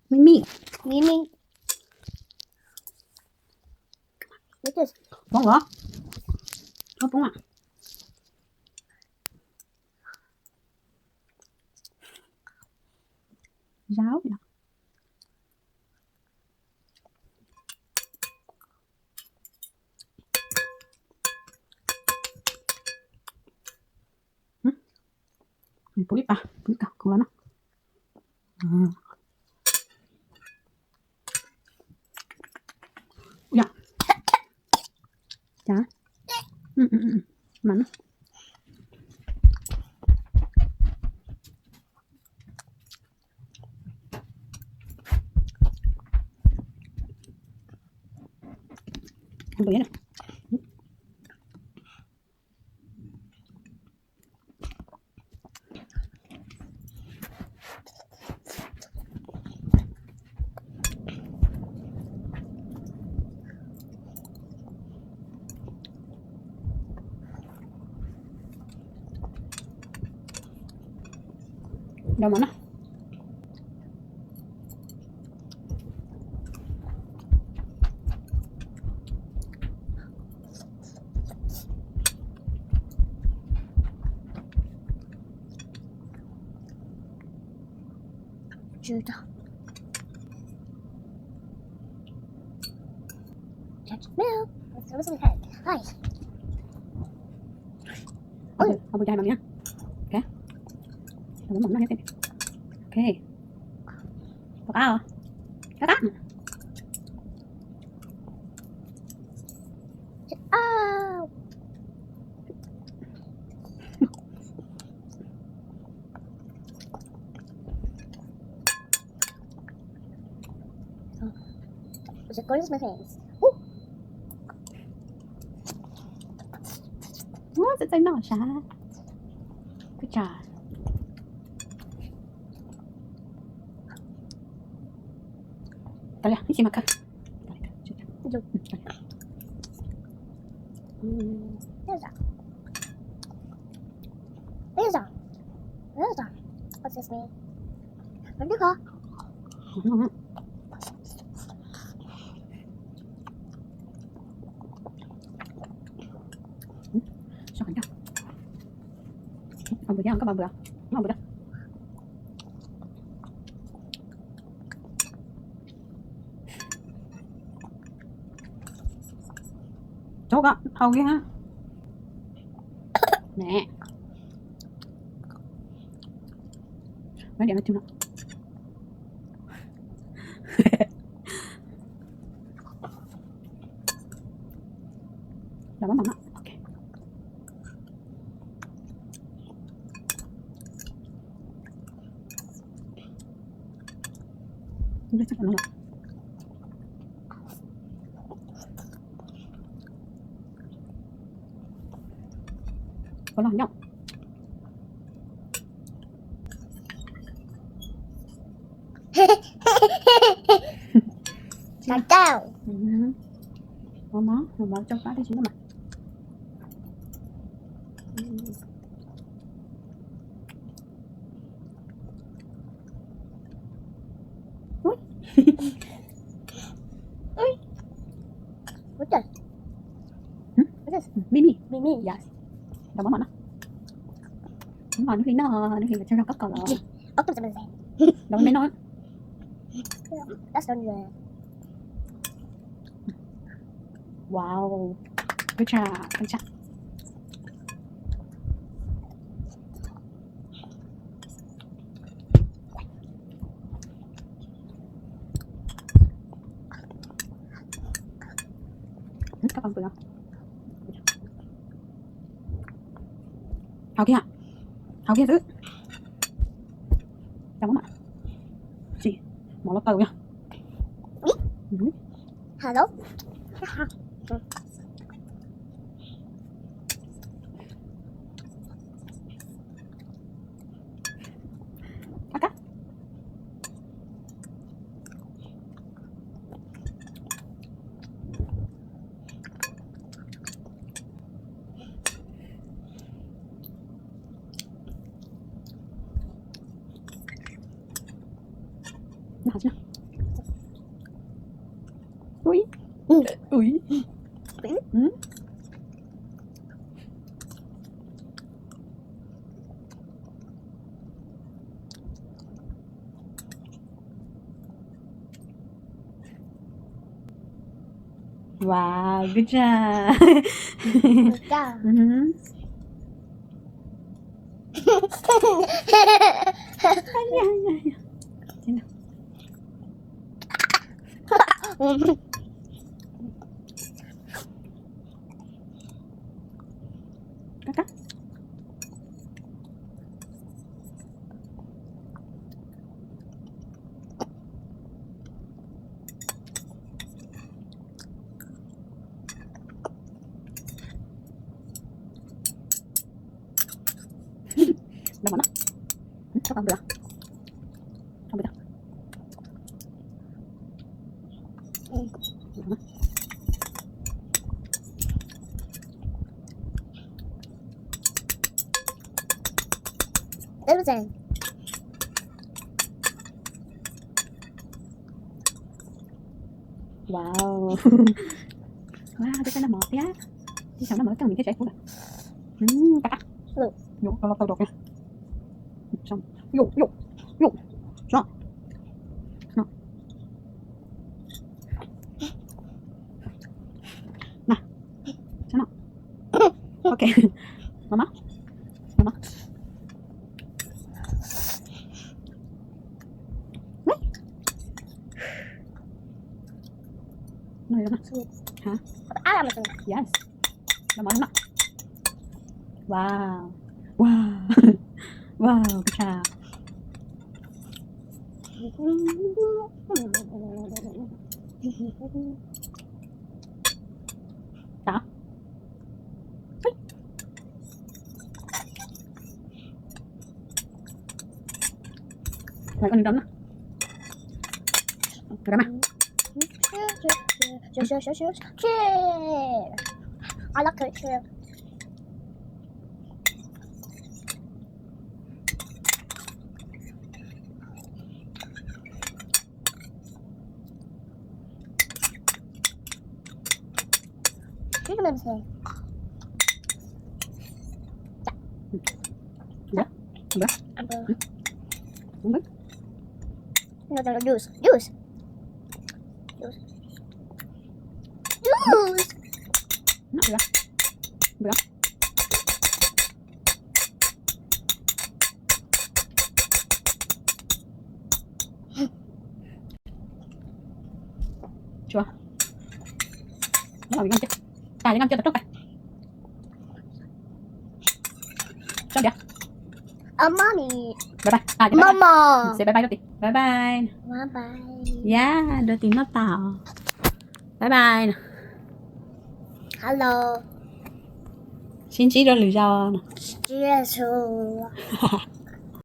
Mib mib. Mib mib. Poob los? Poob poob a. Zaub no. Pub ib pas, pub ib pas kuv los no. Yog. Cas. Mas no. Nrog mov na. Tsw tau. Ua, ua pus cai mas mia. Ok. Los muab mov noj thiab. Ok. Pom qab os. Qab qab. Ua, txaij txaij noj sav. Good job. Tau li, ib sim mas khaws. Npua, koj npua, npua. Rau koj haus kiag. Ne. Nói điểm nói chung. Los muab mov noj. Ok. Ua los nyob. Cov cau. Ua mov, ua mov rau pab tib si mas. Ui. Ui. Ui trời. Hm? What is this? Mì Mì. Mì Mì. Yes. Đào món mặn đó. Món mặn nước Linh đó, nước Linh mà cho rau các cậu đó. Ốc trong mình. Đào món mì nó. That's done. Wow. Good job. Good job. Hau kiag, hau kiag xwb. Cov mov mặn. Gì? Mov los tau nha. Hello. Aka. Nó hot chứ. Ui. Wow, good job. Good job. Mhm. Cắt cắt. Nda mov no. Txhob tau npua. Txhob npua. Wow. Wow, twb tau noj mov thiab. Ib xyoo noj mov coj mus thiab saib pub lawm. Yuj, yuj, yuj. Na, saib no. Ok. Mov mov. Mov mov. Hả? Yes. Noj mov no. Wow. Wow. Wow, good job. Tau. Mày con đóng na. Rồi mà. I love it. Cái này thì. Dạ. Dạ. Ăn bơ. Đúng đấy. No, no, no, juice, juice. Juice. Juice. Nó được. Được. Chua. Nó là mình ăn chưa? Tài cho ăn chưa tập trung này. Sao vậy? Ờ, mommy. Bye bye. À, bye bye. Mama. Say bye bye Duti. Bye bye. Bye bye. Yeah, Duti noj tau. Bye bye. Hello. Sib ntsib rau lwm zaus no. Sib ntsib rau.